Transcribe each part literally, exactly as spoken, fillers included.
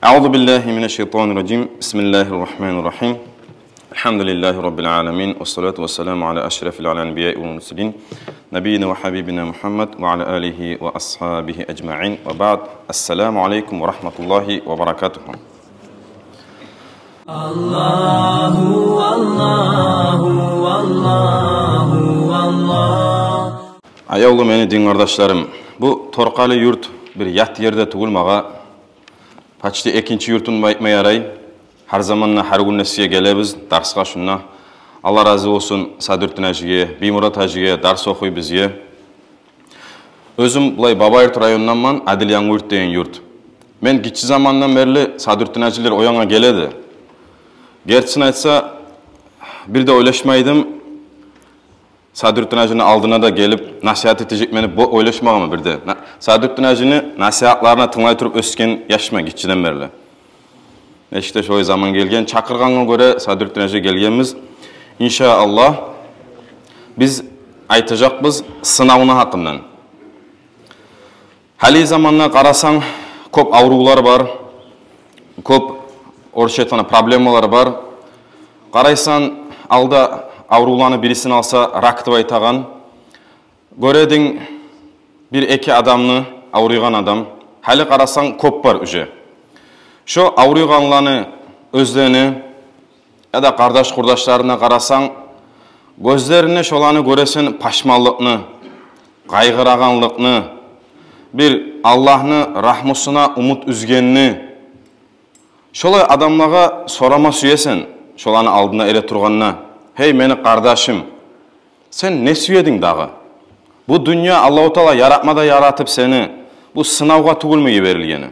أعوذ بالله من الشيطان الرجيم. بسم الله الرحمن الرحيم. الحمد لله رب العالمين، والصلاة والسلام على أشرف الأنبياء والمرسلين، نبينا وحبيبنا محمد وعلى آله وأصحابه أجمعين، وبعد. السلام عليكم ورحمة الله وبركاته. Аллагьу, Аллагьу, Аллагьу, Аллагь. Аявлу мени дин къардашларым, бу Торкъали юрт бир ят ерде тюгюл магъа. Почти экинчи юртум деп айтма ярай. Гьар заманда, гьар гюн де сизге гелебиз дарсгъа шунда. Аллагь рази болсун Садрутдин гьажиге, Биймурат гьажиге, дарс охуй бизге. Оьзюм булай Бабаюрт районунданман, Адил-Янгы юрт деген юрт. Мен гиччи замандан берли Садрутдин гьажилер о янгъа геледи. Гертисин айтса, бир де ойлашмай эдим Садрутдин гьажини алдына да гелип насигьат этежекмен деп, бу ойлашмагъанман бир де. На-, Садрутдин гьажини насигьатларына тынглай туруп оьсген яшман гиччиден берли. Нечик де шолай заман гелген, чакъыргъангъа гёре Садрутдин гьажи гелгенбиз. Иншааллагь, биз айтажакъбыз сынавну гьакъындан. Гьали заманда къарасанг, кёп аврувлар бар, кёп, орусча айтгъанда, проблемалар бар. Къарайсан, алда аврувланы бирисин алса, рак деп айтагъан. Гёрединг бир-эки адамны, авруйгъан адам. Гьали къарасанг, кёп бар уже. Шо авруйгъанланы оьзлени яда къардаш-къурдашларына къарасанг, гёзлеринде шоланы гёресен пашманлыкъны, къайгъырагъанлыкъны, бир Аллагьны рагьмусуна умут уьзгенни. Шолай адамлагъа сорама сюесен, шоланы алдына эретургъанда: «Гьей, мени къардашым, сен не сюединг дагъы? Бу дюнья Аллагьу Таала яратма да яратып сени, бу сынавгъа тюгюлмю йиберилгени?»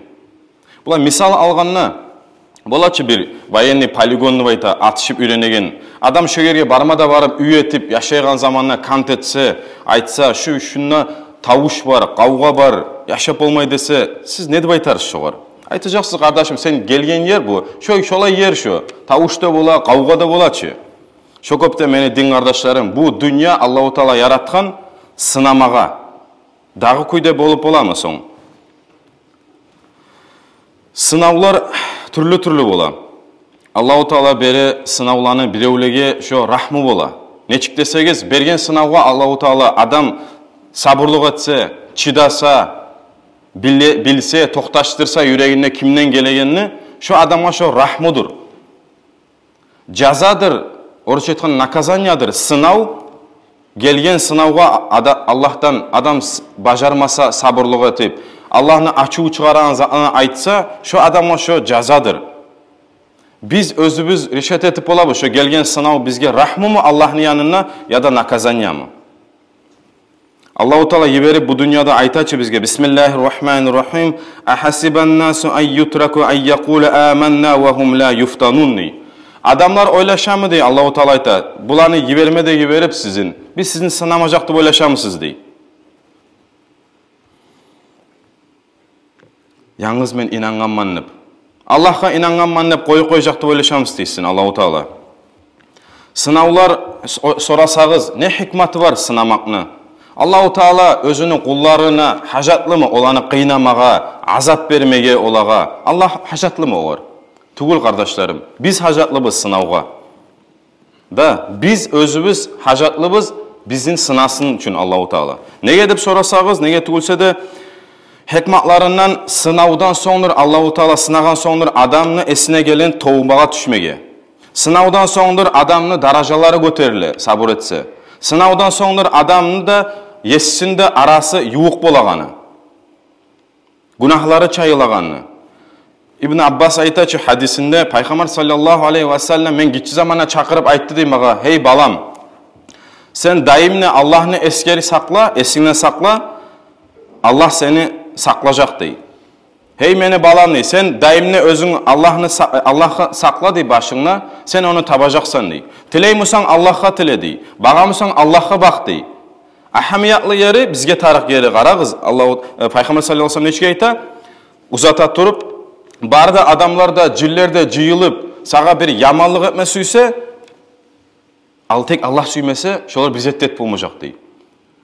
Булай мисал алгъанда, бола чы бир военный полигон деп айта, атышып уьйренеген адам, шо ерге барма да барып, уьй этип яшайгъан заманда кант этсе, айтса, шу, шунда тавуш бар, къавгъа бар, яшап болмай десе, сиз не деп айтарсыз шогъар? Айтажакъсыз: «Къардашым, сен гелген ер бу, шо, шолай ер шо, тавуш да бола, къавгъа да бола чы». Шо кюйде, мени дин къардашларым, бу дюнья Аллагьу Таала яратгъан сынамагъа. Дагъы кюйде болуп боламы сонг? Сынавлар тюрлю-тюрлю бола. Аллагьу Таала бере сынавланы, биревлеге шо рагьму бола. Нечик десегиз, берген сынавгъа Аллагьу Таала, адам сабурлукъ этсе, чыдаса, биле-, билсе, токъташдырса юрегинде кимден гелегенни, шо адамгъа шо рагьмудур. Жазадыр, орусча айтгъанда, наказаниядыр сынав. Гелген сынавгъа ада-, Аллагьдан адам с-, бажармаса сабурлукъ этип, Аллагьны ачуву чыгъарагъан затланы айтса, шо адамгъа шо жазадыр. Биз оьзюбюз решать этип болабыз, шо гелген сынав бизге рагьмуму Аллагьны янында, яда наказаниямы? Аллагьу Таала йиберип бу дюньяда айта чы бизге: «Бисмиллагьи ррагьмани ррагьим. Агьасибан насу ан ютраку ан якъулу аманна ва гьум ла юфтанун», — дей. Адамлар ойлашамы, дей, Аллагьу Таала айта, буланы йиберме де йиберип сизин, биз сизин сынамажакъ деп ойлашамысыз, дей. Янгыз мен инангъанман деп, Аллагьгъа инангъанман деп къоюп къояжакъ деп ойлашамысыз, дейсен, Аллагьу Таала. Сынавлар, со-, сорасагъыз, не гьикматы бар сынамакъны? Аллагьу Таала оьзюню къулларына гьажатлымы оланы къыйнамагъа, азап бермеге олагъа? Аллагь гьажатлымы огъар? Тюгюл, къардашларым. Биз гьажатлыбыз сынавгъа. Да, биз оьзюбюз гьажатлыбыз бизин сынасын учун Аллагьу Таала. Неге деп сорасагъыз, неге тюгюлсе де, гьикматларындан, сынавдан сонгдур Аллагьу Таала, сынагъан сонгдур адамны эсине гелген товбагъа тюшмеге. Сынавдан сонгдур адамны даражалары гётериле, сабур этсе. Сынавдан сонгдур адамны да, есисин де арасы ювукъ болагъаны. Гюнагьлары чайылагъаны. Ибн Аббас айта чы гьадисинде, Пайхаммар саллаллагьу алайгьи ва саллам мен гиччи заманда чакъырып айтды, дей, магъа: «Гьей, балам, сен даимни Аллагьны эсгери сакъла, эсингде сакъла, Аллагь сени сакълажакъ», — дей. «Гьей, мени балам, — дей, — сен даимни оьзюнг Аллагьны са-, Аллагьны сакъла, — дей, — башынгда, сен ону табажакъсан», — дей. «Тилеймисанг, Аллагьгъа тиле», — дей. «Багъамысанг, Аллагьгъа бакъ», — дей. Агьамиятлы ери, бизге тарыкъ ери, къарагъыз, Аллагьу, э, Пайхаммар саллаллагьу алайгьи ва саллам нечик айта? Узата туруп, бары да адамлар да, жинлер де жыйылып, сагъа бир яманлыкъ этме сюйсе, ал тек Аллагь сюймесе, шолар бир зат да этип болмажакъ, дей.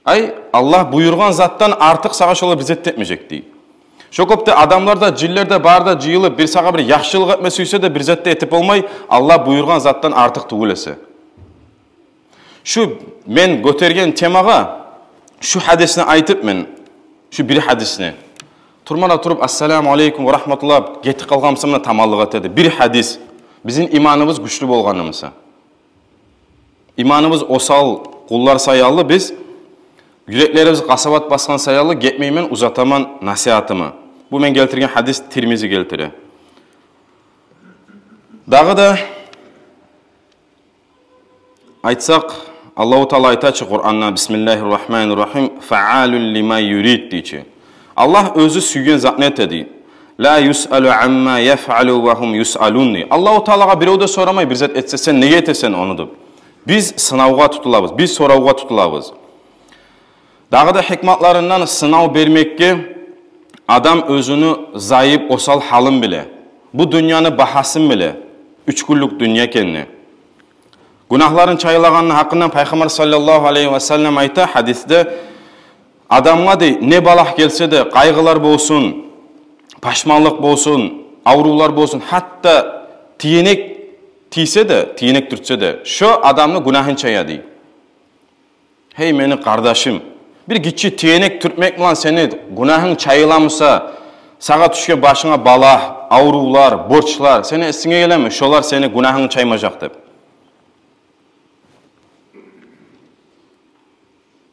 Ай, Аллагь буюргъан затдан артыкъ сагъа шолар бир зат да этмежек, дей. Шо кюйде адамлар да, жинлер де бары да жыйылып, бир сагъа бир яхшылыкъ этме сюйсе де, бир зат да этип болмай, Аллагь буюргъан затдан артыкъ тюгюл эсе. Шу мен гётерген темагъа шу гьадисни айтып мен, шу бир гьадисни, турмана туруп, «Ассаламу алейкум ва рагьматуллагь» гетип къалгъан буса, муна таманлыкъ этеди. Бир гьадис бизин иманыбыз гючлю болгъаны буса. Иманыбыз осал къуллар саялы биз, юреклерибиз къасават басгъан саялы гетмеймен, узатаман насигьатымны. Бу мен гелтирген гьадис Тирмизи гелтире. Дагъы да айтсакъ, Аллагьу Таала айта чы Къуранда: «Бисмиллагьи ррагьмани ррагьим, фаалун лима юрид», — дей чи. Аллагь оьзю сюйген затны эте, дей. «Ла юсалу амма яфалу ва гьум юсалун», — дей. Аллагьу Таалагъа бирев де сорамай, бир зат этсе, сен неге этесен ону деп. Биз сынавгъа тутулабыз, биз соравгъа тутулабыз. Дагъы да гьикматларындан сынав бермекге адам оьзюню зайып, осал гьалын биле. Бу дюньяны багьасын биле. Уьч гюнлюк дюнья экенни. Гюнагьларын чайлагъанны гьакъындан Пайхаммар саллаллагьу алайгьи ва саллам айта гьадисде: адамгъа, дей, не балагь гелсе де, къайгъылар болсун, пашманлыкъ болсун, аврувлар болсун, гьатта тиенек тийсе де, тиенек тюртсе де, шо адамны гюнагьын чая, дей. Гьей, мени къардашым, бир гиччи тиенек тюртмек булан сени гюнагьынг чайыла буса, сагъа тюшген башынга балагь, аврувлар, борчлар сени эсинге гелеми, шолар сени гюнагьынгны чаймажакъ деп?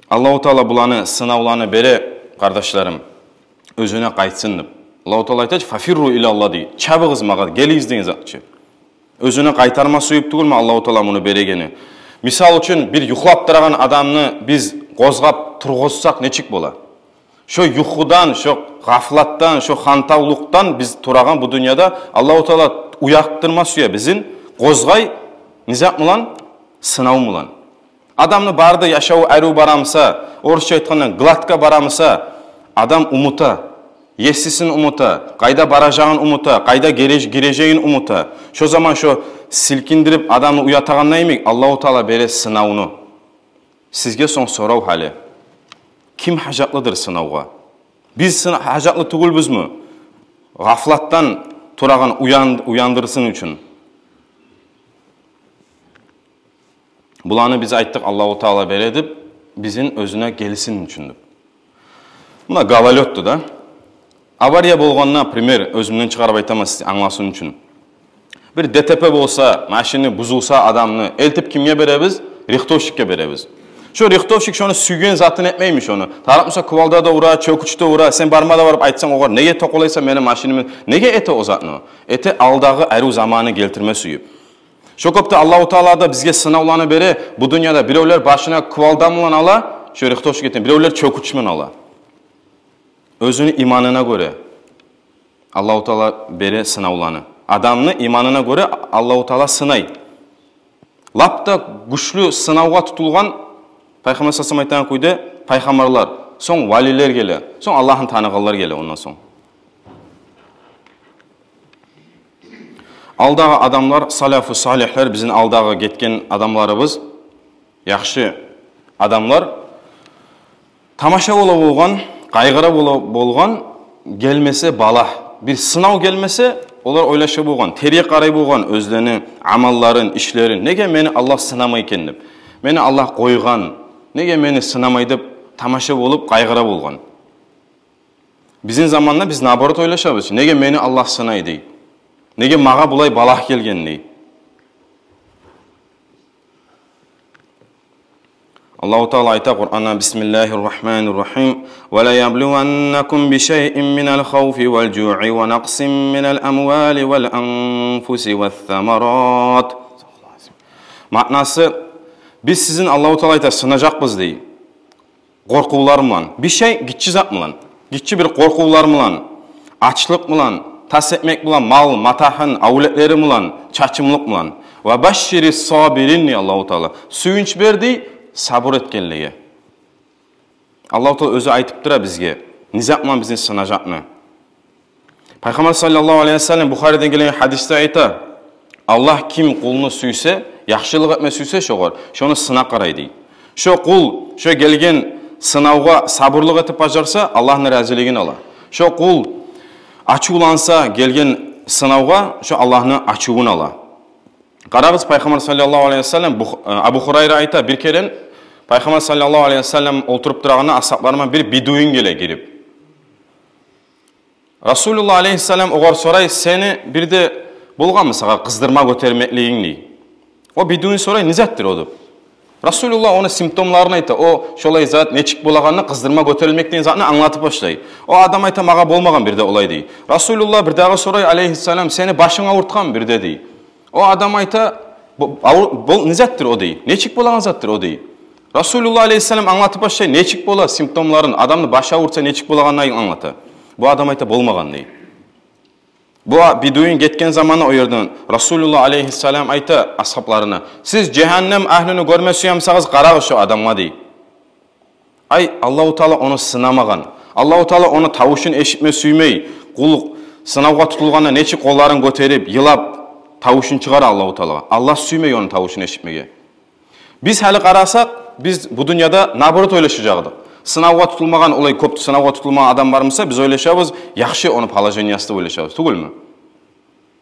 Аллагьу Таала буланы, сынавланы бере, къардашларым, оьзюне къайтсын деп. Аллагьу Таала айта чы: «Фафирру илаллагь», — дей. Чабыгъыз магъа, гелигиз деген зат чы. Оьзюне къайтарма сююп тюгюлмю Аллагьу Таала муну берегени? Мисал учун, бир юхлап турагъан адамны биз къозгъап тургъузсакъ, нечик бола? Шо юхудан, шо гъафлатдан, шо хантавлукъдан биз турагъан бу дюньяда Аллагьу Таала уятдырма сюе бизин, къозгъай. Не зат булан? Сынав булан. Адамны бары да яшаву арив бара буса, орусча айтгъанда, гладко бара буса, адам умута, есисин умута, къайда баражагъын умута, къайда гиреж-, гирежегин умута. Шо заман шо силкиндирип адамны уятагъанда йимик, Аллагьу Таала бере сынавну. Сизге сонг сорав гьали: ким гьажатлыдыр сынавгъа? Биз сына-, гьажатлы тюгюлбюзмю гъафлатдан турагъан уян-, уяндырсын учун? Буланы биз айтдыкъ, Аллагьу Таала бере деп, бизин оьзюне гелсин учун деп. Муна гололёдду да. Авария болгъанда, пример, оьзюмден чыгъарып айтаман сиз англасын учун. Бир ДТП болса, машини бузулса адамны, элтип кимге беребиз? Рихтовщикге беребиз. Шо рихтовщик шону сюйген затын этмейми шону? Тарыкъ буса кувалда да ура, чёкюч де ура, сен барма да барып айтсанг огъар: «Неге токъалайсан мени машинимни?» Неге эте о затны? Эте алдагъы арив заманны гелтирме сююп. Шо кюйде Аллагьу Таала да бизге сынавланы бере бу дюньяда. Биревлер башына кувалда булан ала, шо рихтовщик этген, биревлер чёкюч булан ала. Оьзюню иманына гёре Аллагьу Таала бере сынавланы. Адамны иманына гёре Аллагьу Таала сынай. Лап да гючлю сынавгъа тутулгъан, Пайхаммар саллаллагьу алайгьи ва саллам айтгъан кюйде, пайхаммарлар, сонг валилер геле, сонг Аллагьны таныгъанлар геле ондан сонг. Алдагъы адамлар, салафу салигьлер, бизин алдагъы гетген адамларыбыз, яхшы адамлар, тамаша бола болгъан, къайгъыра бола болгъан, гелмесе балагь, бир сынав гелмесе, олар ойлаша болгъан, терге къарай болгъан оьзлени амалларын, ишлерин. Неге мени Аллагь сынамай экен деп, мени Аллагь къойгъан, неге мени сынамай деп тамаша болуп къайгъыра болгъан. Бизин заманда биз наоборот ойлашабыз: «Неге мени Аллагь сынай?» — дей. «Неге магъа булай балагь гелген?» — дей. Аллагьу Таала айта Къуранда: «Бисмиллагьи ррагьмани ррагьим. Ва ла яблуваннакум би шайин минал хавфи вал жуъи ва накъсин минал амвали вал анфуси вас самарат». Маънасы: биз сизин, Аллагьу Таала айта, сынажакъбыз, дей. Къоркъувлар булан, бир шей, гиччи зат булан, гиччи бир къоркъувлар булан, ачлыкъ булан, тас этмек булан, мал, матагьын, авлетлери булан, чачымлыкъ булан. «Ва башширис сабирин», — дей Аллагьу Таала. Сююнч бер, дей, сабур этгенлеге. Аллагьу Таала оьзю айтып тура бизге, не зат булан бизин сынажакъны. Пайхаммар саллаллагьу алайгьи ва саллам Бухариден гелген гьадисде айта: «Аллагь ким къулну сюйсе, яхшылыкъ этме сюйсе шогъар, шону сынап къарай», — дей. Шо къул шо гелген сынавгъа сабурлукъ этип бажарса, Аллагьны разилигин ала. Шо къул Ачувланса, гелген сынавгъа, шо Аллагьны ачувун ала. Къарагъыз, Пайхаммар саллаллагьу алайгьи васаллам, Бух-, э, Абу Хурайра айта, бир керен Пайхаммар саллаллагьу алайгьи васаллам олтуруп турагъанда, асгьабларына бир бедуин геле гирип. Расулуллагь алайгьиссалам огъар сорай: «Сени бир де болгъанмы сагъа къыздырма гётермеклигинг?» – дей. О бедуин сорай: «Не затдыр о?» – деп. Расулуллагь ону симптомларын айта. О шолай зат, нечик болагъанны, къыздырма гётерилмек деген затны англатып башлай. О адам айта: «Магъа болмагъан бир де олай», – дей. Расулуллагь бирдагъы сорай алайгьиссалам: «Сени башынг авуртгъанмы бир де?» – дей. О адам айта: «Бу, авур-, бу не затдыр о?» – дей. «Нечик болагъан затдыр о?» – дей. Расулуллагь алайгьиссалам англатып башлай, нечик бола симптомларын, адамны башы авуртса нечик болагъанын англата. Бу адам айта: «Болмагъан», – дей. Бу бедуин гетген заманы о ерден, Расулуллагь алайгьиссалам айта асгьабларына: «Сиз жагьаннам агьлюню гёрме сюемисагъыз, къарагъыз шо адамгъа», – дей. Ай, Аллагьу Таала ону сынамагъан. Аллагьу Таала ону тавушун эшитме сюймей. Къул сынавгъа тутулгъанда нечик къолларын гётерип, йылап, тавушун чыгъара Аллагьу Таала. Аллагь сюймей ону тавушун эшитмеге. Биз гьали къарасакъ, биз бу дюньяда наоборот ойлашажакъ эдик. Сынавгъа тутулмагъан, олай кёп сынавгъа тутулмагъан адам бармыса, биз ойлашабыз, яхшы ону положениясы деп ойлашабыз, тюгюлмю?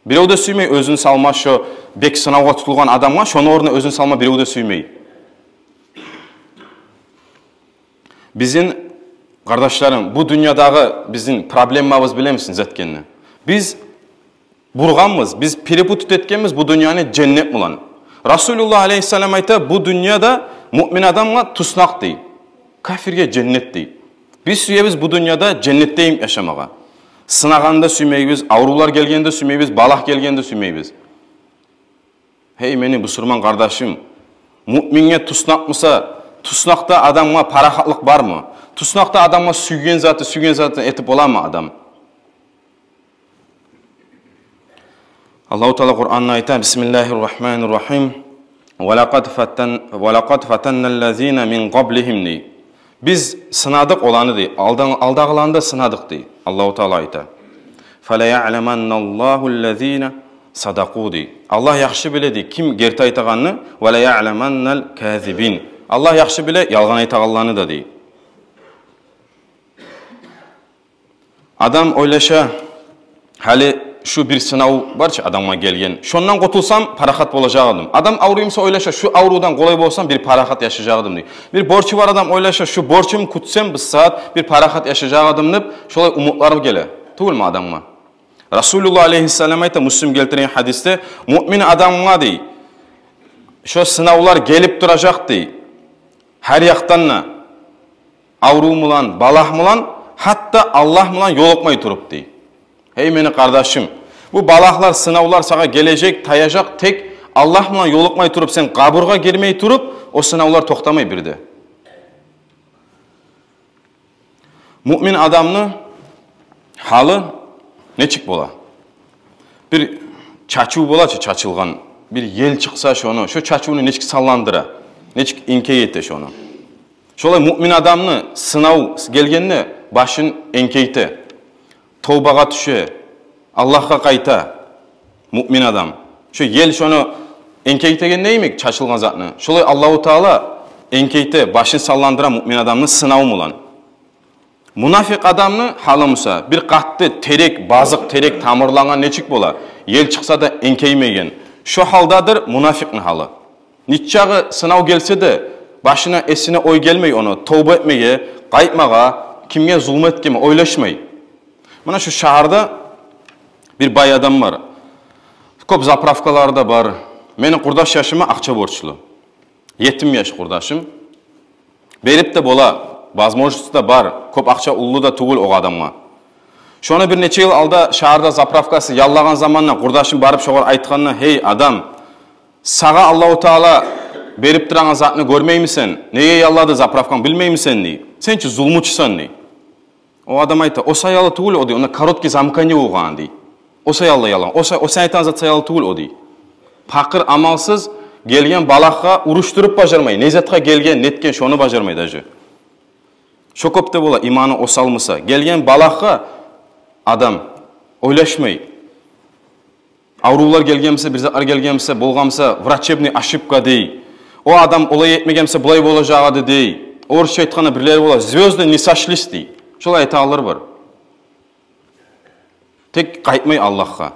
Бирев де сюймей оьзюн салма шо бек сынавгъа тутулгъан адамгъа, шону орнуна оьзюн салма бирев де сюймей. Бизин, къардашларым, бу дюньядагъы бизин проблемабыз, билемисиз, не затгенни? Биз бургъанбыз, биз перепутать этгенбиз бу дюньяны женнет булан. Расулуллагь алайгьиссалам айта: «Бу дюнья да муъмин адамгъа туснакъ», – дей. «Капирге женнет», – дей. Биз сюебиз бу дюньяда женнетде йимик яшамагъа. Сынагъанны да сюймейбиз, аврувлар гелгенни де сюймейбиз, балагь гелгенни де сюймейбиз. Гьей, мени бусурман къардашым, муъминге туснакъмыса, туснакъда адамгъа парахатлыкъ бармы? Туснакъда адамгъа сюйген затын, сюйген затын этип боламы адам? Аллагьу Таала Къуранда айта: «Бисмиллагьи ррагьмани ррагьим. Ва лакъад фатан-, ва лакъад фатанна ллазина мин къаблигьим», – дей. «Биз сынадыкъ оланы», – дей. «Алдан-, алдагъыланы да сынадыкъ», – дей. Аллагьу Таала айта: «Фа ла яъламанна ллагьу ллазина садакъу», – дей. Аллагь яхшы биле, дей, ким герти айтагъанны, «ва ла яъламанна лказибин». Аллагь яхшы биле ялгъан айтагъанланы да, дей. Адам ойлаша, гьали шу бир сынав бар чы адамгъа гелген, шондан къутулсам, парахат болажакъ эдим. Адам авруймуса, ойлаша, шу аврувдан къолай болсам, бир парахат яшажакъ эдим, дей. Бир борчу бар адам ойлаша, шу борчум кютсем, бир сагьат бир парахат яшажакъ эдим деп, шолай умутлар геле, тюгюлмю, адамгъа? Расулуллагь алайгьиссалам айта, Муслим гелтирген гьадисде, муъмин адамгъа, дей, шо сынавлар гелип туражакъ, дей. Гьар якъдан да, аврув булан, балагь булан, гьатта Аллагь булан ёлукъмай туруп, дей. Гьей, мени къардашым, бу балагьлар, сынавлар сагъа гележек, таяжакъ, тек Аллагь булан ёлукъмай туруп, сен къабургъа гирмей туруп, о сынавлар токътамай бир де. Муъмин адамны гьалы нечик бола? Бир чачыв бола чы, чачылгъан, бир ел чыкъса шону, шо чачывну нечик салландыра, нечик энкейте шону. Шолай муъмин адамны сынав гелгенде башын энкейте, товбагъа тюше, Аллагьгъа къайта муъмин адам. Шо ел шону энкейтеген йимик, чачылгъан затны, шолай Аллагьу Таала энкейте, башын салландыра муъмин адамны сынав булан. Мунафикъ адамны гьалы буса, бир къатты терек, базыкъ терек тамырлангъан нечик бола, ел чыкъса да энкеймеген, шо гьалдадыр мунафикъны гьалы. Нечакъы сынав гелсе де, башына, эсине ой гелмей ону товба этмеге, къайтмагъа, кимге зулму этгенми ойлашмай. Муна шу шагьарда бир бай адам бар. Кёп заправкалары да бар. Мени къурдаш яшыма акъча борчлу. Етим яш къурдашым. Берип де бола, возможность да бар. Кёп акъча уллу да тюгюл о адамгъа. Шону бир нече йыл алда шагьарда заправкасы яллагъан заманда къурдашым барып шогъар айтгъанда: «Гьей, адам, сагъа Аллагьу Таала берип турагъан затны гёрмеймисен? Неге яллады заправканг, билмеймисен?» – дей. «Сен чи зулмучусан», – дей. О адам айта: «О саялы тюгюл о, – дей, – онда короткий замыкание болгъан», – дей. «О саялы яллады, о са-, о сен айтагъан зат саялы тюгюл о», – дей. Пакъыр, амалсыз, гелген балагьгъа урушдуруп бажармай, не затгъа гелген, нетген, шону бажармай даже. Шо кёп де бола, иманы осал буса. Гелген балагьгъа адам ойлашмай. Аврувлар гелген буса, бир затлар гелген буса, болгъан буса, врачебный ошибка дей. О адам олай этмеген буса, булай болажакъ эди дей. Орусча айтгъанда, бирлери бола, звёзды не сошлись дей. Шолай айтагъанлар бар. Тек къайтмай Аллагьгъа.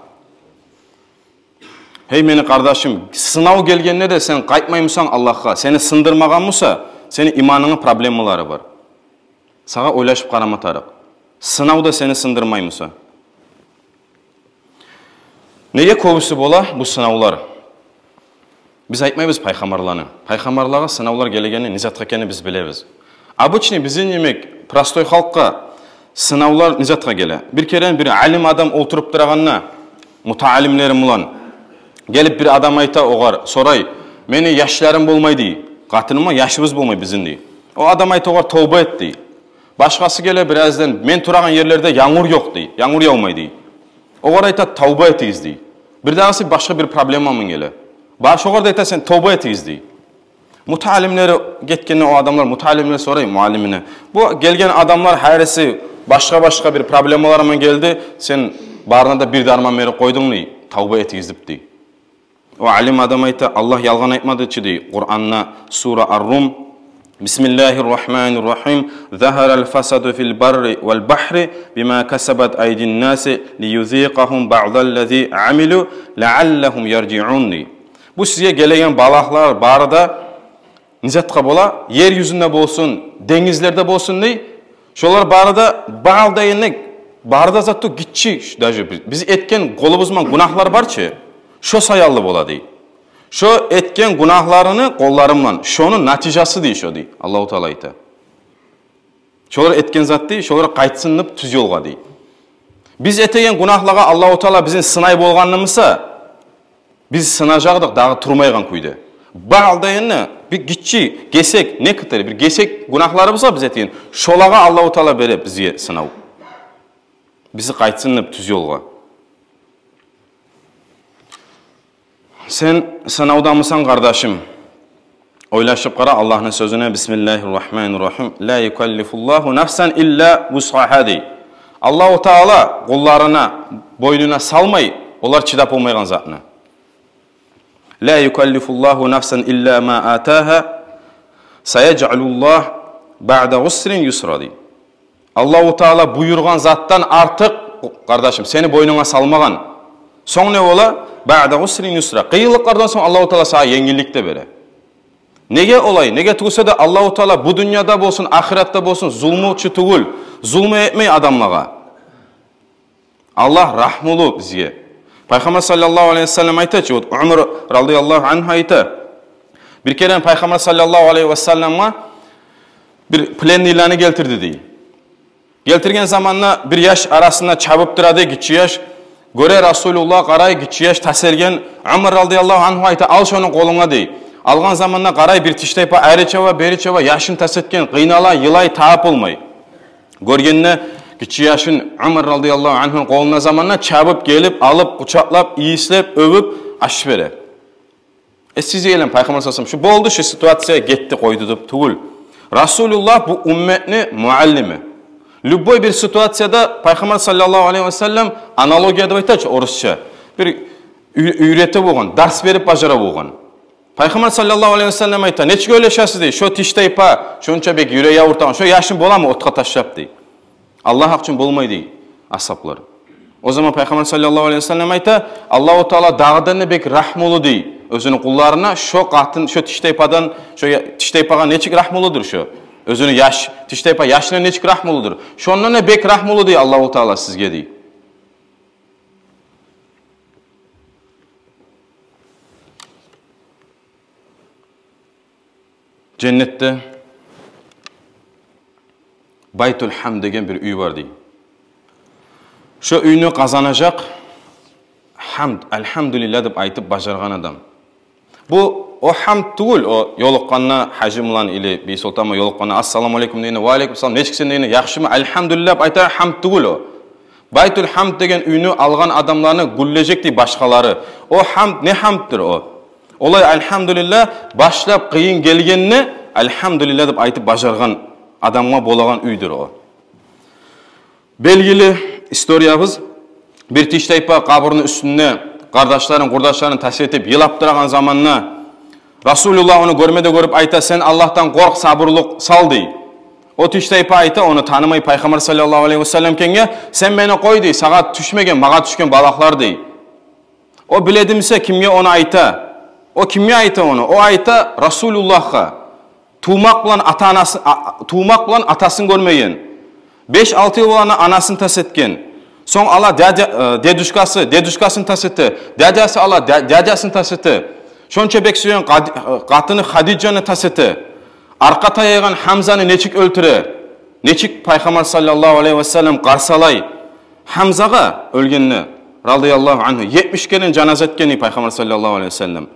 Гьей, мени къардашым, сынав гелгенде де сен къайтмаймысан Аллагьгъа, сени сындырмагъан буса, сени иманынгны проблемалары бар. Сагъа ойлашып къарама тарыкъ. Сынав да сени сындырмаймыса. Неге кёбюсю бола бу сынавлар? Биз айтмайбыз пайхаммарланы. Пайхаммарлагъа сынавлар гелегенни не затгъа экенни биз билебиз. Обычный бизин йимик простой халкъгъа сынавлар не затгъа геле? Бир керен бир алим адам олтуруп турагъанда, мутаалимлери булан, гелип бир адам айта огъар, сорай: «Мени яшларым болмай», — дей. «Къатыным булан яшыбыз болмай бизин», — дей. О адам айта огъар: «Товба эт», — дей. Башгъасы геле бираздан: «Мен турагъан ерлерде янгур ёкъ», — дей. «Янгур явмай», — дей. Огъар айта: «Товба этигиз», — дей. Бирдагъысы башгъа бир проблема булан геле. Баш огъар да айта: «Сен товба этигиз», — дей. Мутаалимлери гетгенде, о адамлар, мутаалимлер сорай муаллимине: «Бу гелген адамлар гьариси башгъа-башгъа бир проблемалар булан гелди, сен барына да бир дарман берип къойдунг, — дей, — товба этигиз деп», — дей. О алим адам айта: «Аллагь ялгъан айтмады чы, — дей, — Къуранда, сура Ар-Рум: بسم الله الرحمن الرحيم. ظهر الفساد في البر والبحر بما كسبت أيدي الناس ليذيقهم بعض الذي عملوا لعلهم يرجعون», — дей. Бу сизге гелеген балагьлар бары да не затгъа бола? Ер юзюнде болсун, денгизлерде болсун, — дей. Шолар бары да, бары да, яни, бары да зат тюгюл, гиччи, даже биз, биз этген къолубуз булан гюнагьлар бар чы, шо саялы бола, — дей. Шо этген гюнагьларыны къоллары булан, шону натижасы, — дей, — шо», — дей. Аллагьу Таала айта. Шолар этген зат, — дей, — шолар къайтсын деп тюз ёлгъа, — дей. Биз этеген гюнагьлагъа Аллагьу Таала бизин сынай болгъанны буса, биз сынажакъ эдик дагъы турмайгъан кюйде. Бары да, яни, бир гиччи гесек, некоторый бир гесек гюнагьларыбыз бар биз этген, шолагъа Аллагьу Таала бере бизге сынав. Бизин къайтсын деп тюз ёлгъа. Сен сынавдамысан, къардашым? Ойлашып къара Аллагьны сёзюне: بسم الله الرحمن الرحيم. لا يكلف الله نفسا إلا وسعها, — дей. Аллагьу Таала къулларына, бойнуна салмай олар чыдап болмайгъан затны. لا يكلف الله نفسا إلا ما آتاها سيجعل الله بعد عسر يسرا, — дей. Аллагьу Таала буюргъан затдан артыкъ, къардашым, сени бойнунга салмагъан. Сонг не бола? بعد عسر يسرا. Къыйынлыкълардан сонг Аллагьу Таала сагъа енгиллик де бере. Неге олай? Неге тюгюл де Аллагьу Таала бу дюньяда болсун, ахыратда болсун зулмучу тюгюл, зулму этмей адамлагъа. Аллагь рагьмулу бизге. Пайхаммар саллаллагьу алайгьи васаллам айта чы, вот Умар радияллагьу ангьу айта: бир керен Пайхаммар саллаллагьу алайгьи васалламгъа бир пленныйланы гелтирди, — дей. Гелтирген заманда бир яш арасында чабып тура, — дей, — гиччи яш. Гёре Расулуллагь, къарай, гиччи яш тас этген. Умар радияллагьу ангьу айта: «Ал шону къолунга», — дей. Алгъан заманда къарай, бир тиштайпа ари чаба, бери чаба, яшын тас этген, къыйнала, йылай, табып болмай. Гёргенде гиччи яшын Умар радияллагьу ангьуну къолунда заманда, чабып гелип, алып, къучакълап, ийислеп, оьбюп, аш бере. Э, сиз эйлен, Пайхаммар саллаллагьу алайгьи васаллам, шу болду, шу ситуация гетди, къойду деп тюгюл. Расулуллагь бу умметни муаллими. Любой бир ситуацияда Пайхаммар саллаллагьу алайгьи васаллам, аналогия деп айта чы орусча, бир уь-, уьйрете болгъан, дарс берип бажара болгъан. Пайхаммар саллаллагьу алайгьи васаллам айта: «Нечик ойлашасыз, — дей, — шо тиштайпа, шонча бек юрек авуртагъан, шо яшын боламы отгъа ташлап?» — дей. «Аллагь гьакъ учун болмай», — дей асгьаблар. О заман Пайхаммар саллаллагьу алайгьи васаллам айта: «Аллагьу Таала дагъыдан да бек рагьмулу, — дей, — оьзюню къулларына, шо къатын, шо тиштайпадан, шо я-, тиштайпагъа нечик рагьмулудур шо. Оьзюню яш, тиштайпа яшына нечик рагьмулудур. Шондан да бек рагьмулу, — дей, — Аллагьу Таала сизге», — дей. Женнетде Байтул Гьамд деген бир уьй бар, — дей. — Шо уьйню къазанажакъ гьамд, альгьамдулиллагь деп айтып бажаргъан адам. Бу о гьамд тюгюл, о ёлукъгъанда гьажи булан или бийсолтан булан ёлукъгъанда, ассаламу алейкум дегенде, ва алейкум салам, нечиксен дегенде, яхшымы, альгьамдулиллагь деп айтагъан гьамд тюгюл о. Байтул Гьамд деген уьйню алгъан адамланы гюллежек, — дей, — башгъалары. О гьамд не гьамддыр о? Олай альгьамдулиллагь, башлап къыйын гелгенде альгьамдулиллагь деп айтып бажаргъан адамгъа болагъан уьйдюр о. Белгили историябыз, бир тиштайпа къабурну уьстюнде къардашларын, къурдашларын тас этип йылап турагъан заманда Расулуллагь ону гёрме де гёрюп айта: «Сен Аллагьдан къоркъ, сабурлукъ сал», — дей. О тиштайпа айта, ону танымай Пайхаммар саллаллагьу алайгьи васаллам экенге: «Сен мени къой, — дей, — сагъа тюшмеген, магъа тюшген балагьлар», — дей. О биледимсе, кимге ону айта? О кимге айта ону? О айта Расулуллагьгъа. Тувмакъ булан ата-анасы, а, тувмакъ булан атасын гёрмеген. Беш-алты йыл булан анасын тас этген. Сонг ала дядя, э, дедушкасы, дедушкасын тас эте. Дядясы ала дя-, дядясын тас эте. Шонча бек сюеген къад-, э, къатыны Хадижаны тас эте. Аркъа таяйгъан Гьамзаны нечик оьлтюре? Нечик Пайхаммар саллаллагьу алайгьи васаллам къарсалай Гьамзагъа оьлгенде, радияллагьу ангьу, етмиш керен жаназа этген Пайхаммар саллаллагьу алайгьи васаллам.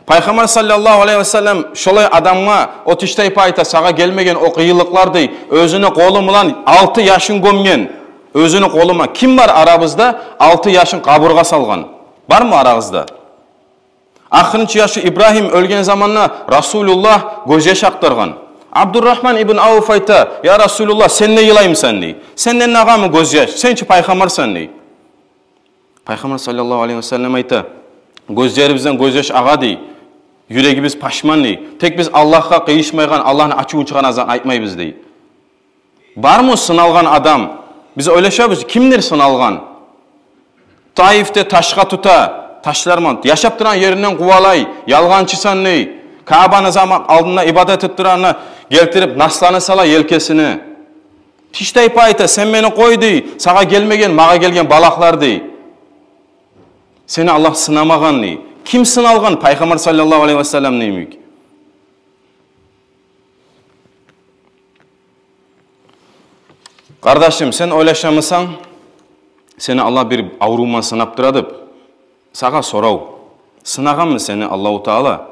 Пайхаммар саллаллагьу алайгьи васаллам шолай адамгъа, о тиштайпа айта, сагъа гелмеген о къыйынлыкълар, дей, оьзюню къолу булан алты яшын гёмген. Оьзюню къолу булан. Ким бар арабызда алты яшын къабургъа салгъан? Бармы арагъызда? Ахырынчы яшы Ибрагьим оьлген заманда Расулуллагь гёзьяш акътаргъан. Абдурагьман ибн Авф айта: «Я Расулуллагь, сен де йылаймысан?» — дей. «Сенден нагъамы гёзьяш? Сен чи пайхаммарсан», — дей. Пайхаммар саллаллагьу алайгьи васаллам айта: «Гёзлерибизден гёзьяш агъа, — дей, — юрегибиз пашман, — дей. — Тек биз Аллагьгъа къыйышмайгъан, Аллагьны ачувун чыгъарагъан затны айтмайбыз», — дей. Бармы сыналгъан адам? Биз ойлашабыз, кимдир сыналгъан? Таифде ташгъа тута, ташлар булан, яшап турагъан еринден къувалай, ялгъанчысан дей. Каабаны заман алдында ибадат этип турагъанда гелтирип насланы сала елкесине. Тиштайпа айта: «Сен мени къой, — дей, — сагъа гелмеген, магъа гелген балагьлар, — дей. — Сени Аллагь сынамагъан», — дей. Ким сыналгъан? Пайхаммар саллаллагьу алайгьи васаллам йимик. Къардашым, сен ойлашамысан, сени Аллагь бир аврув булан сынап тура деп? Сагъа сорав. Сынагъанмы сени Аллагьу Таала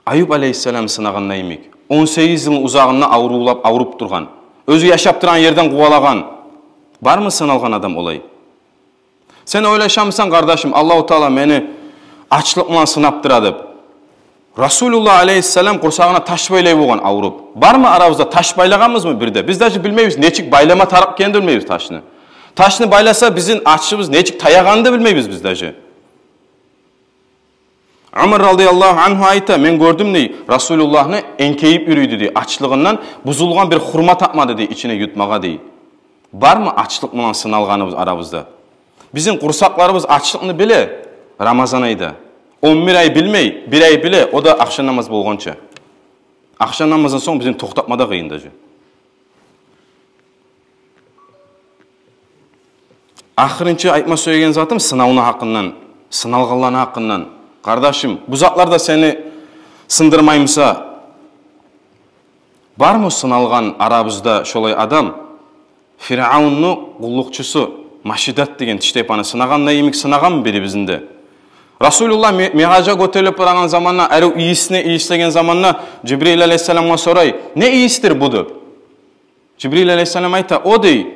Аюб алайгьиссалам сынагъанда йимик? Он сегиз йылны узагъында аврувлап, авруп тургъан, оьзю яшап турагъан ерден къувалагъан. Бармы сыналгъан адам олай? Сен ойлашамысан, къардашым, Аллагьу Таала мени ачлыкъ булан сынап тура деп? Расулуллагь алайгьиссалам къурсагъына таш байлай болгъан авруп. Бармы арабызда таш байлагъанбызмы бир де? Биз даже билмейбиз, нечик байлама тарыкъ экенин билмейбиз ташны. Ташны байласа, бизин ачыбыз нечик таягъанын да билмейбиз биз даже. Умар радияллагьу ангьу айта: «Мен гёрдюм, — дей, — Расулуллагьны энкейип юрюйдю, — дей, — ачлыгъындан бузулгъан бир хурма тапмады, — дей, — ичине ютмагъа», — дей. Бармы ачлыкъ булан сыналгъаныбыз арабызда? Бизин къурсакъларыбыз ачлыкъны биле Рамазан айда. Он бир ай билмей, бир ай биле, о да ахшам намаз болгъанча. Ахшам намаздан сонг бизин токътатма да къыйын даже. Ахырынчы айтма сюеген затым сынавну гьакъындан, сыналгъанланы гьакъындан. Къардашым, бу затлар да сени сындырмаймыса, бармы сыналгъан арабызда шолай адам? Фиръавунну къуллукъчусу Машидат деген тиштайпаны сынагъанда йимик сынагъанмы бирибизни де? Расулуллагь ми-, Миъражгъа гётерилип барагъан заманда, арив ийисни ийислеген заманда Жибрил алайгьиссаламгъа сорай: «Не ийисдир бу?» — деп. Жибрил алайгьиссалам айта: «О, — дей,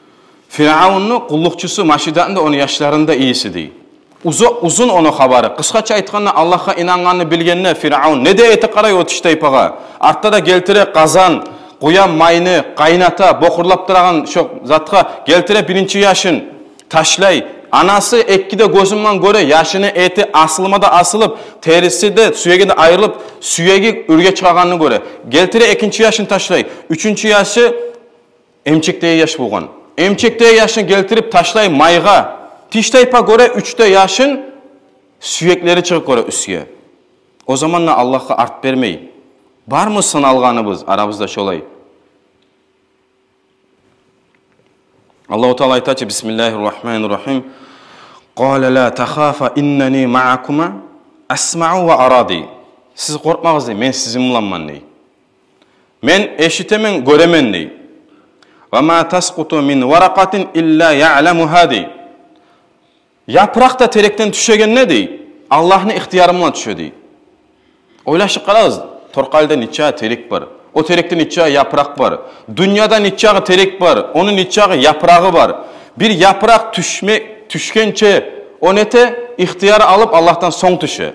— Фиръавунну къуллукъчусу Машидатны да, ону яшларыны да ийиси», — дей. Узу-, узун ону хабары. Къысгъача айтгъанда, Аллагьгъа инангъанны билгенде Фиръавун не де эте къарай о тиштайпагъа. Артда да гелтире къазан, къуя майны, къайната, бокъурлап турагъан шо затгъа гелтире биринчи яшын, ташлай. Анасы эки де гёзю булан гёре, яшыны эти асылма да асылып, териси де, сюеги де айрылып, сюеги оьрге чыгъагъанны гёре. Гелтире экинчи яшын, ташлай. Уьчюнчю яшы эмчекдеги яш болгъан. Эмчекдеги яшын гелтирип ташлай майгъа. Тиштайпа гёре уьч де яшын, сюеклери чыгъып гёре уьстге. О заманда Аллагьгъа арт бермей. Бармы сыналгъаныбыз арабызда шолай? Аллагьу Таала айта чы: «Бисмиллагьи ррагьмани ррагьим. Къала ла тахафа, иннани маъакума асмаъу ва ара», — дей. «Сиз къоркъмагъыз, — дей, — мен сизин буланман», — дей. «Мен эшитемен, гёремен», — дей. «Ва ма таскъуту мин варакъатин илла яъламугьа», — дей. Япыракъ да терекден тюшегенде, дей, Аллагьны ихтияры булан тюше, дей. Ойлашып къарагъыз, Торкъалиде нече терек бар, о терекде нече япыракъ бар, дюньяда нече терек бар, ону нече япырагъы бар. Бир япыракъ тюшме-, тюшгенче, о нете, ихтияр алып, Аллагьдан сонг тюше.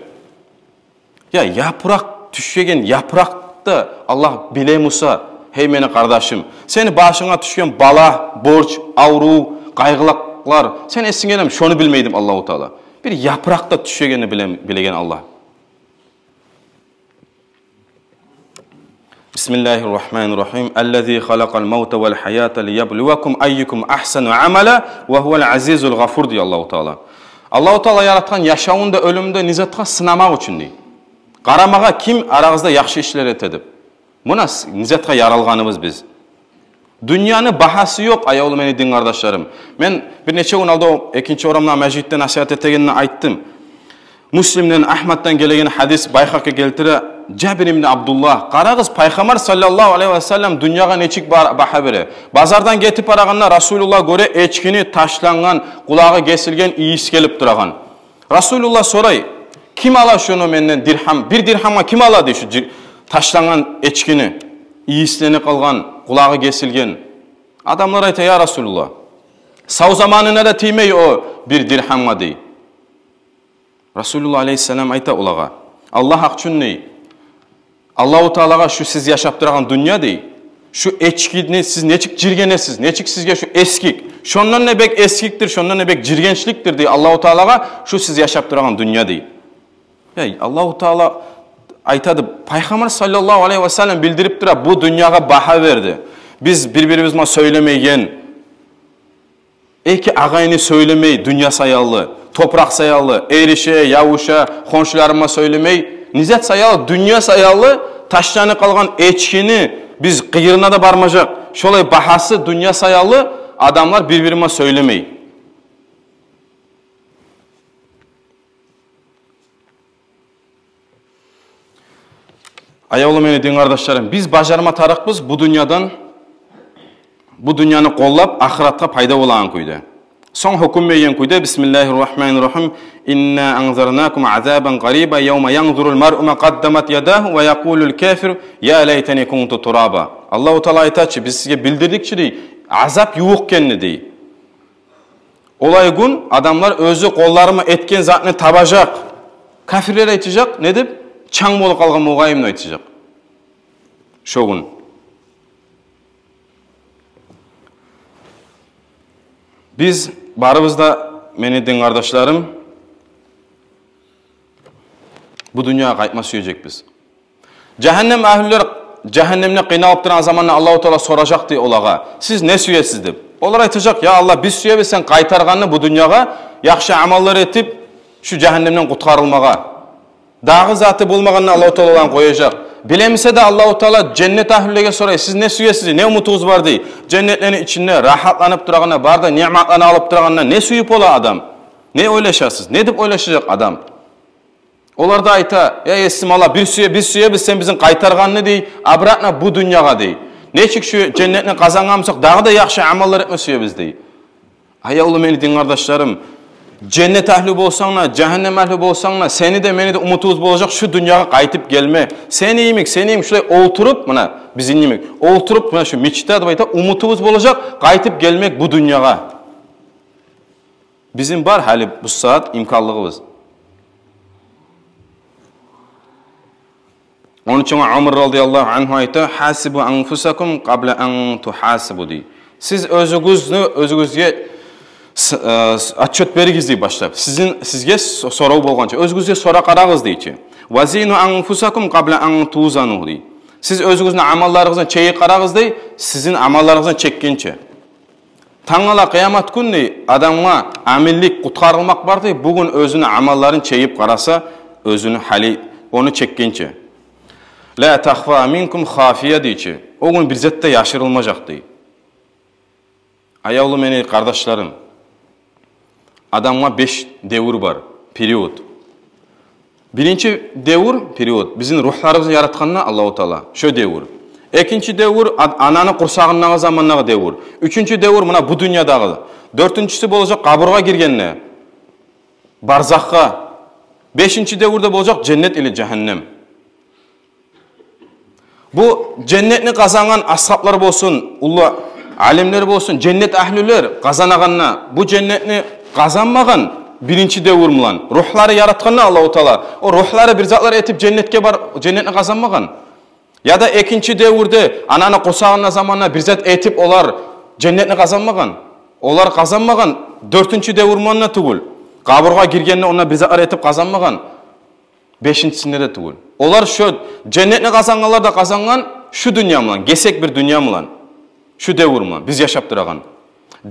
Я, япыракъ, тюшеген япыракъны да Аллагь биле буса, гьей мени къардашым, сени башынга тюшген бала, борч, аврув, къайгъылыкълар, сени эсинге гелеми, шону билмейдими Аллагьу Таала? Бир япыракъ да тюшегенни биле-, билеген Аллагь. Бисмиллагьи ррагьмани ррагьим. Аллази халакъал мавта вал гьаята лияблувакум айюкум агьсану амала ва гьувал азизул гъафур, дей Аллагьу Таала. Аллагьу Таала яратгъан яшавну да, оьлюмню де не затгъа? Сынамакъ учун, дей. Къарамагъа, ким арагъызда яхшы ишлер эте деп. Муна с-, не затгъа яралгъаныбыз биз. Дюньяны багьасы ёкъ, аявлу мени дин къардашларым. Мен бир нече гюн алда о экинчи орамда межитде насигьат этегенде айтдым. Муслимден, Агьмаддан гелеген гьадис, Байгьакъи гелтире, Жабир ибн Абдуллагь. Къарагъыз, Пайхаммар саллаллагьу алайгьи ва саллам дюньягъа нечик ба-, багьа бере. Базардан гетип барагъанда Расулуллагь гёре эчкини ташлангъан, къулагъы гесилген, ийис гелип турагъан. Расулуллагь сорай: «Ким ала шуну менден диргьам? Бир диргьамгъа ким ала?» — дей, шу жи-, ташлангъан эчкини, ийисленип къалгъан, къулагъы гесилген. Адамлар айта: «Я Расулуллагь, сав заманына да тиймей о бир диргьамгъа», — дей. Расулуллагь алайгьиссалам айта олагъа: «Аллагь гьакъ учун, — дей, — Аллагьу Таалагъа шу сиз яшап турагъан дюнья, — дей, — шу эчкини сиз нечик жиргенесиз, нечик сизге шу эсгик, шондан да бек эсгикдир, шондан да бек жиргенчликдир, — дей, — Аллагьу Таалагъа шу сиз яшап турагъан дюнья», — дей. Яй, Аллагьу Таала айтады, Пайхаммар саллаллагьу алайгьи ва саллам билдирип тура, бу дюньягъа багьа берди. Биз бир-бирибиз булан сёйлемейген, эки агъайны сёйлемей дюнья саялы, топуракъ саялы, эрише, явуша, хоншуларыма сёйлемей, не зат саялы, дюнья саялы, ташланып къалгъан эчкини биз къыйырына да бармажакъ. Шолай багьасы дюнья саялы адамлар бир-бири булан сёйлемей. Аявлу мени дин къардашларым, биз бажарма тарыкъбыз бу дюньядан, бу дюньяны къоллап, ахыратгъа пайда болагъан кюйде. Сонг гьукму берген кюйде, бисмиллагьи ррагьмани ррагьим. Инна анзарнакум азабан къариба, явма янзурул маръу ма къаддамат ядагьу ва якъулул кафиру я лайтани кунту тураба. Аллагьу Таала айта чы, биз сизге билдирдик чи, дей, азап ювукъ экенни, дей. Олай гюн адамлар оьзю къоллары булан этген затны табажакъ. Кафирлер айтажакъ, не деп? Чанг болуп къалгъан болайым деп айтажакъ. Шо гюн. Биз барыбыз да, мени дин къардашларым, бу дюньягъа къайтма сюежекбиз. Жагьаннем агьлюлер жагьаннемде къыйналып турагъан заманда Аллагьу Таала соражакъ, дей, олагъа: «Сиз не сюесиз?» — деп. Олар айтажакъ: «Я Аллагь, биз сюебиз сен къайтаргъанны бу дюньягъа, яхшы амаллар этип, шу жагьаннемден къутгъарылмагъа». Дагъы заты болмагъанда Аллагьу Таала оланы къояжакъ. Билемесе де Аллагьу Таала женнет агьлюлеге сорай: «Сиз не сюесиз, не умутугъуз бар?» — дей. Женнетлени ичинде рагьатланып турагъанда, бары да ниъматланы алып турагъанда не сююп бола адам? Не ойлашасыз? Не деп ойлашажакъ адам? Олар да айта: «Я Есим Аллагь, бир сюе, биз сюебиз сен бизин къайтаргъанны, — дей, — обратно бу дюньягъа, — дей. — Нечик шу женнетни къазангъан бусакъ, дагъы да яхшы амаллар этме сюебиз», — дей. Аявлу мени дин къардашларым, женнет агьлю болсанг да, жагьаннем агьлю болсанг да, сени де, мени де умутубуз болажакъ шу дюньягъа къайтып гелме. Сени йимик, сени йимик шулай олтуруп, муна бизин йимик олтуруп, муна шу мечта деп айта, умутубуз болажакъ къайтып гелмек бу дюньягъа. Бизин бар гьали бу сагьат имканлыгъыбыз. Ону учун Умар радияллагьу ангьу айта: «Гьасибу анфусакум къабла ан тугьасибу», — дей. Сиз оьзюгюзню, оьзюгюзге с-, э, с-, отчёт беригиз, дей, башлап. Сизин, сизге с-, сорав болгъанча, оьзюгюзге сорап къарагъыз, дей чи. «Ва зину анфусакум къабла ан тузану», — дей. Сиз оьзюгюзню амалларыгъызны чегип къарагъыз, дей, сизин амалларыгъызны чекгенче. Тангала къыямат гюн, дей, адамгъа аминлик, къутгъарылмакъ бар, дей, бугюн оьзюню амалларын чегип къараса, оьзюню гьали ону чекгенче. «Ла тахфа минкум хафия», — дей чи. О гюн бир зат да яшырылмажакъ, дей. Аявлу мени къардашларым, адамгъа беш девюр бар, период. Биринчи девюр, период, бизин ругьларыбызны яратгъанда Аллагьу Таала, шо девюр. Экинчи девюр, а-, ананы къурсагъындагъы замандагъы девюр. Уьчюнчю девюр, муна бу дюньядагъы. Дёртюнчюсю болажакъ къабургъа гиргенде, барзахгъа. Бешинчи девюр де болажакъ женнет или жагьаннем. Бу женнетни къазангъан асгьаблар болсун, уллу алимлер болсун, женнет агьлюлер къазанагъанда, бу женнетни къазанмагъан биринчи девюр булан, ругьлары яратгъанда Аллагьу Таала, о ругьлары бир затлар этип женнетге бар-, женнетни къазанмагъан. Яда экинчи девюрде, ананы къурсагъында заманда бир зат этип олар женнетни къазанмагъан. Олар къазанмагъан дёртюнчю девюр булан да тюгюл. Къабургъа гиргенде онда бир затлар этип къазанмагъан. Бешинчисинде де тюгюл. Олар шо женнетни къазангъанлар да къазангъан, Шу дюнья булан, гесек бир дюнья булан, шу девюр булан, биз яшап турагъан.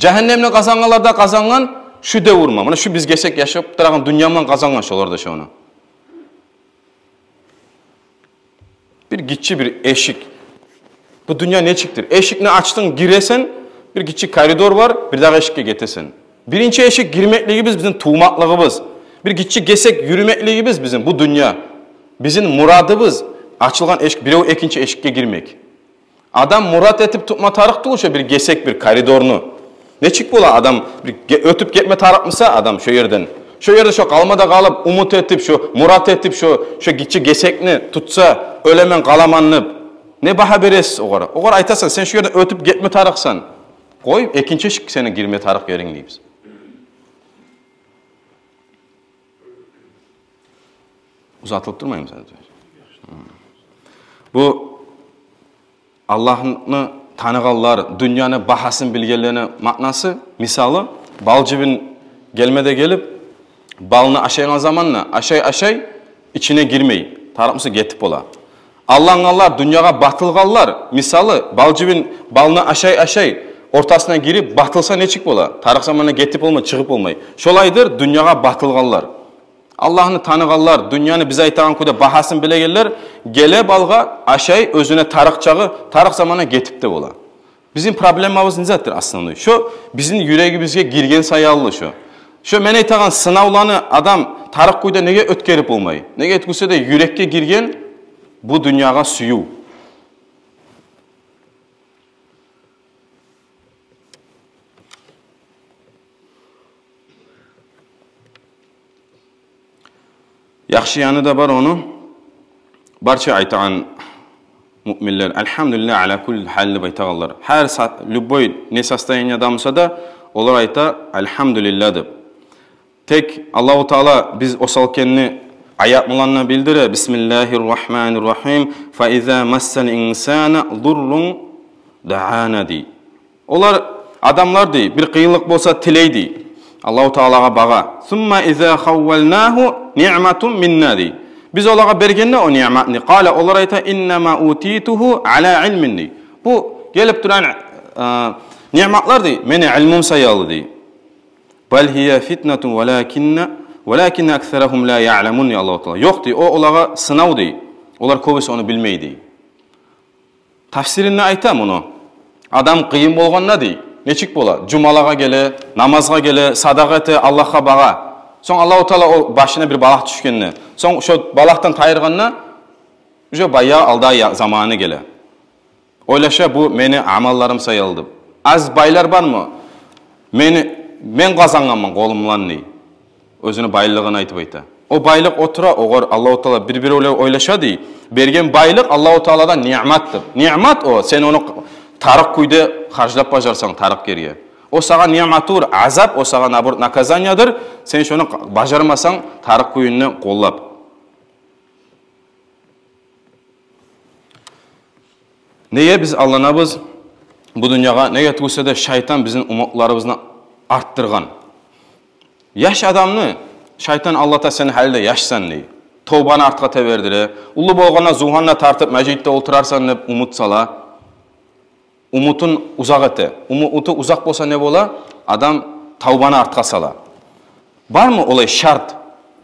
Жагьаннемни къазангъанлар да къазангъан шу девюр булан. Муна шу биз гесек яшап турагъан дюнья булан къазангъан шолар да шону. Бир гиччи бир эшик. Бу дюнья нечикдир? Эшикни ачдынг, гиресен, бир гиччи коридор бар, бир дагъы эшикге гетесен. Биринчи эшик гирмеклигибиз бизин тувмакълыгъыбыз. Бир гиччи гесек юрюмеклигибиз бизин бу дюнья. Бизин мурадыбыз ачылгъан эшик, бирев экинчи эшикге гирмек. Адам мурат этип тутма тарыкъ тюгюл шо бир гесек бир коридорну. Нечик бола адам бир ге-, оьтюп гетме тарыкъ буса адам шо ерден? Шо ерде шо къалма да къалып, умут этип, шо мурат этип, шо, шо гиччи гесекни тутса, оьлемен, къаламан деп. Не багьа бересиз огъар? Огъар айтасан, сен шо ерден оьтюп гетме тарыкъсан. Къой, экинчи эшик сени гирме тарыкъ еринг дейбиз. Узатылып турмаймы сен? Бу Аллагьны таныгъанлар, дюньяны багьасын билгенлени маънасы, мисалы, бал жибин гелме де гелип, балны ашайгъан заманда ашай-ашай, ичине гирмей, тарыкъ буса гетип бола. Аллангъанлар, дюньягъа батылгъанлар, мисалы, бал жибин, балны ашай-ашай, ортасына гирип, батылса нечик бола? Тарыкъ заманда гетип болмай, чыгъып болмай. Шолайдыр дюньягъа батылгъанлар. Аллагьны таныгъанлар, дюньяны биз айтагъан кюйде багьасын билегенлер, геле балгъа, ашай, оьзюне тарыкъ чагъы, тарыкъ заманда гетип де бола. Бизин проблемабыз не затдыр основной? Шо бизин юрегибизге гирген саялы шо. Шо мен айтагъан сынавланы адам тарыкъ кюйде неге оьтгерип болмай? Неге тюгюл де юрекге гирген бу дюньягъа сююв. Яхшы яны да бар ону. Барча айтагъан муъминлер, «Альхамдулиллагь аля кулли халь» деп айтагъанлар. Гьар са-, любой не состояниеде буса да, олар айта «Альхамдулиллагь» деп. Тек Аллагьу Таала биз осал экенни аят булан да билдире. «Бисмиллагьир рагьманир рагьим. Фа иза массал инсана дуррун даана», дей. Олар, адамлар, дей, бир къыйынлыкъ болса, тилей, дей, Аллагьу Таалагъа багъа. «Сумма иза хаввалнагьу ниъматан минна», дей. Биз олагъа бергенде о ниъматны, къала, олар айта, «Иннама утитугьу аля илмин», дей. Бу гелип турагъан, э, ниъматлар, дей, мени илмум саялы, дей. «Бал гьия фитнатун валакинна, валакинна аксарагьум ла яъламун», дей Аллагьу Таала. Ёкъ, дей, о олагъа сынав, дей. Олар кёбюсю ону билмей, дей. Тафсиринде айта муну. Адам къыйын болгъанда, дей, нечик бола? Жумалагъа геле, намазгъа геле, садагъа эте, Аллагьгъа багъа. Сонг Аллагьу Таала о башына бир балагь тюшгенде, сонг шо балагьдан тайдыргъанда, уже баягъы алда я-, заманы геле. Ойлаша, бу мени амалларым саялы деп. Аз байлар бармы? Мени, мен къазангъанман къолум булан, дей. Оьзюню байлыгъын айтып айта. О байлыкъ олтура, огъар Аллагьу Таала, бир-биревлер ойлаша, дей. Берген байлыкъ Аллагьу Тааладан ниъмат деп. Ниъмат о, сен ону тарыкъ кюйде харжлап бажарсанг, тарыкъ ерге. О сагъа ниъматдыр, азап, о сагъа, наоборот, наказаниедир, сен шону бажармасанг, тарыкъ кюйюнде къоллап. Неге биз алданабыз бу дюньягъа? Неге тюгюл де шайтан бизин умутларыбызны артдыргъан. Яш адамны шайтан алдата, сен гьали де яшсан, дей. Товбаны артгъа тебердире. Уллу болгъанда зувгьанны тартып, межитде олтурарсан деп умут сала. Умутун узакъ эте. Умуту узакъ болса не бола? Адам товбаны артгъа сала. Бармы олай шарт?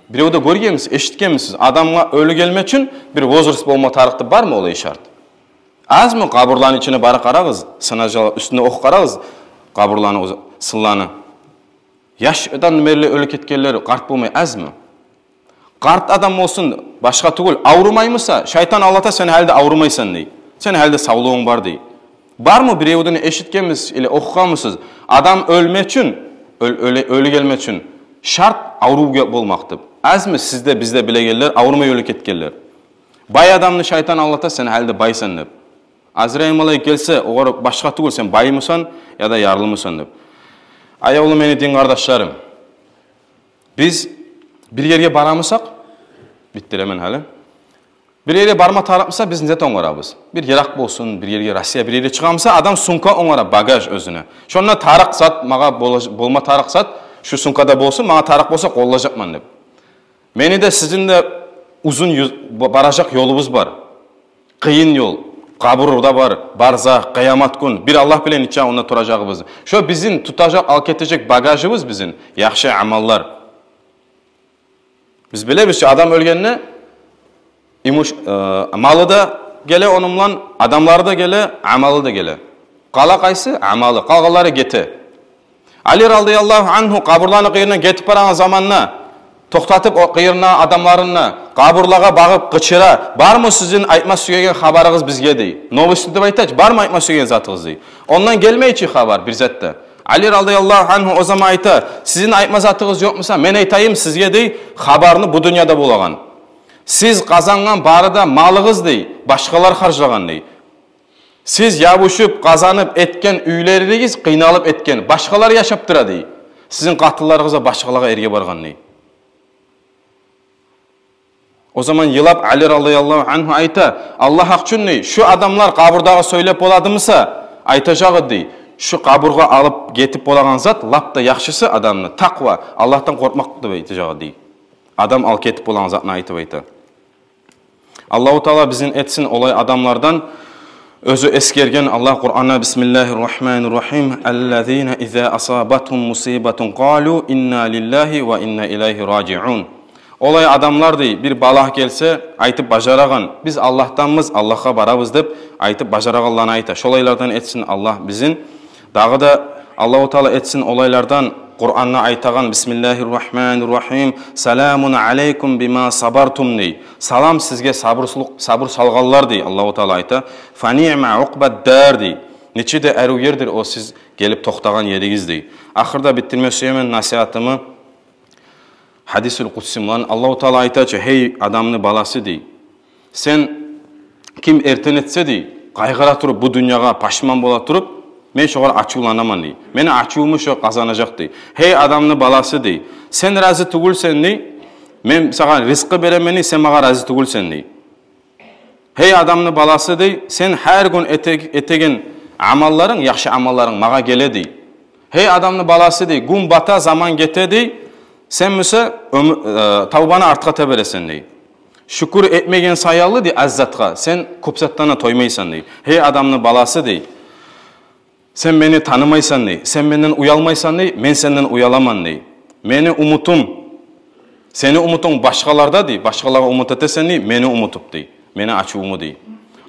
Биревде гёргенмисиз, эшитгенмисиз? Адамгъа оьлю гелме учун бир возраст болма тарыкъ деп, бармы олай шарт? Азмы? Къабурланы ичине барып къарагъыз, сынажала уьстюне охуп къарагъыз къабурланы, оьз-, сынланы. Яшдан берли оьлюп гетгенлер къарт болмай азмы? Къарт адам болсун, башгъа тюгюл, аврумаймы буса, шайтан алдата, сен гьали де аврумайсан, дей. Сен гьали де савлугъунг бар, дей. Бармы, биревден эшитгенмисиз или охугъанмысыз? Адам оьлме учун, оьл-, оьле-, оьлю гелме учун шарт аврув ге-, болмакъ деп. Азмы сизде, бизде билегенлер аврумай оьлюп гетгенлер? Бай адамны шайтан алдата, сен гьали де байсан деп. Азрайыл малайик гелсе, огъар башгъа тюгюл, сен баймысан яда ярлымысан деп. Аявлу мени дин къардашларым, биз бир ерге барамысакъ, битдиремен гьали. Бир ерге барма тарыкъ буса, биз не зат онгарабыз? Бир йыракъ болсун, бир ерге, Россия, бир ерге чыгъамыса, адам сумка онгара, багаж оьзюне. Шонда тарыкъ зат, магъа бола-, болма тарыкъ зат шу сумкада болсун, магъа тарыкъ болса къоллажакъман деп. Мени де, сизин де узун юз-, ба-, баражакъ ёлубуз бар. Къыйын ёл. Къабур да бар, барзах, къыямат гюн, бир Аллагь булан нече онда туражагъыбыз. Шо бизин тутажакъ, алып гетежек багажыбыз бизин яхшы амаллар. Биз билебиз чи, адам оьлгенде, имуш-, э, малы да геле ону булан, адамлары да геле, амалы да геле. Къала къайсы? Амалы. Къалгъанлары гете. Али радияллагьу ангьу къабурланы къырыйындан гетип барагъан заманда токътатып о къырыйындагъы адамларын да, къабурлагъа багъып къычыра: «Бармы сизин айтма сюеген хабарыгъыз бизге?» — дей. «Новости» деп айта чы, «Бармы айтма сюеген затыгъыз?» — дей. Ондан гелмей чи хабар бир зат да. Али радияллагьу ангьу о заман айта: «Сизин айтма затыгъыз ёкъ буса, мен айтайым сизге, — дей, — хабарны бу дюньяда болагъан. Сиз къазангъан бары да малыгъыз, — дей, — башгъалар харжлагъан, — дей. — Сиз ябушуп, къазанып этген уьйлеригиз, къыйналып этген, башгъалар яшап тура, — дей. — Сизин къатынларыгъыз да башгъалагъа эрге баргъан», — дей. О заман йылап Али радияллагьу ангьу айта: «Аллагь гьакъ учун, — дей, — шу адамлар къабурдагъы сёйлеп боладымы буса, айтажакъ эди, — дей, — шу къабургъа алып гетип болагъан зат, лап да яхшысы адамны, такъва, Аллагьдан къоркъмакъ», — деп айтажакъ эди, — дей. — Адам алып гетип болагъан затны айтып айта. Аллагьу Таала бизин этсин олай адамлардан. Оьзю эсгерген Аллагь Къуранда: «Бисмиллагьи ррагьмани ррагьим. Аллазина иза асабатгьум мусибатун къалу инна лиллагьи ва инна илайгьи ражиун». Олай адамлар, — дей, — бир балагь гелсе, айтып бажарагъан: «Биз Аллагьданбыз, Аллагьгъа барабыз», — деп айтып бажарагъанланы айта. Шолайлардан этсин Аллагь бизин. Дагъы да Аллагьу Таала этсин олайлардан Къуранда айтагъан: «Бисмиллагьи ррагьмани ррагьим. Саламун алайкум бима сабартум», — дей. «Салам сизге сабур, сабур салгъанлар», — дей Аллагьу Таала айта. «Фа ниъма укъбад дар», — дей. «Нече де арив ердир о сиз гелип токътагъан еригиз», — дей. Ахырда битдирме сюемен насигьатымны гьадисул къудси булан. Аллагьу Таала айта чы: «Гьей адамны баласы, — дей, — сен, ким эртен этсе, — дей, — къайгъыра туруп бу дюньягъа, пашман бола туруп, мен шогъар ачувланаман, — дей. — Мени ачувумну шо къазанажакъ», — дей. «Гьей адамны баласы, — дей, — сен рази тюгюлсен, — дей, — мен сагъа ризкъы беремен, — дей, — сен магъа рази тюгюлсен», — дей. «Гьей адамны баласы, — дей, — сен гьар гюн эте-, этеген амалларынг, яхшы амалларынг магъа геле», — дей. «Гьей адамны баласы, — дей, — гюн бата, заман гете, — дей, — сен буса оьмю-, э, тавбаны артгъа тебересен, — дей. — Шюкюр этмеген саялы, — дей, — аз затгъа, сен кёп затдан да тоймайсан, — дей. — Гьей адамны баласы, — дей, — сен мени танымайсан, — дей, — сен менден уялмайсан, — дей, — мен сенден уяламан, — дей. — Мени умутум, сени умутунг башгъаларда, — дей, — башгъалагъа умут этесен, — дей, — мени умутуп, — дей, — мени ачувумну», — дей.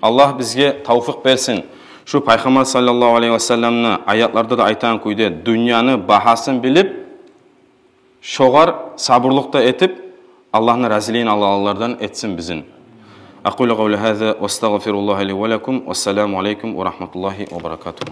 Аллагь бизге тавфикъ берсин шу Пайхаммар саллаллагьу алайгьи ва салламны аятларда да айтагъан кюйде дюньяны багьасын билип, шогъар сабурлукъ да этип, Аллагьны разилигин алагъанлардан этсин бизин. أقول قولي هذا وأستغفر الله لي ولكم. والسلام عليكم ورحمة الله وبركاته.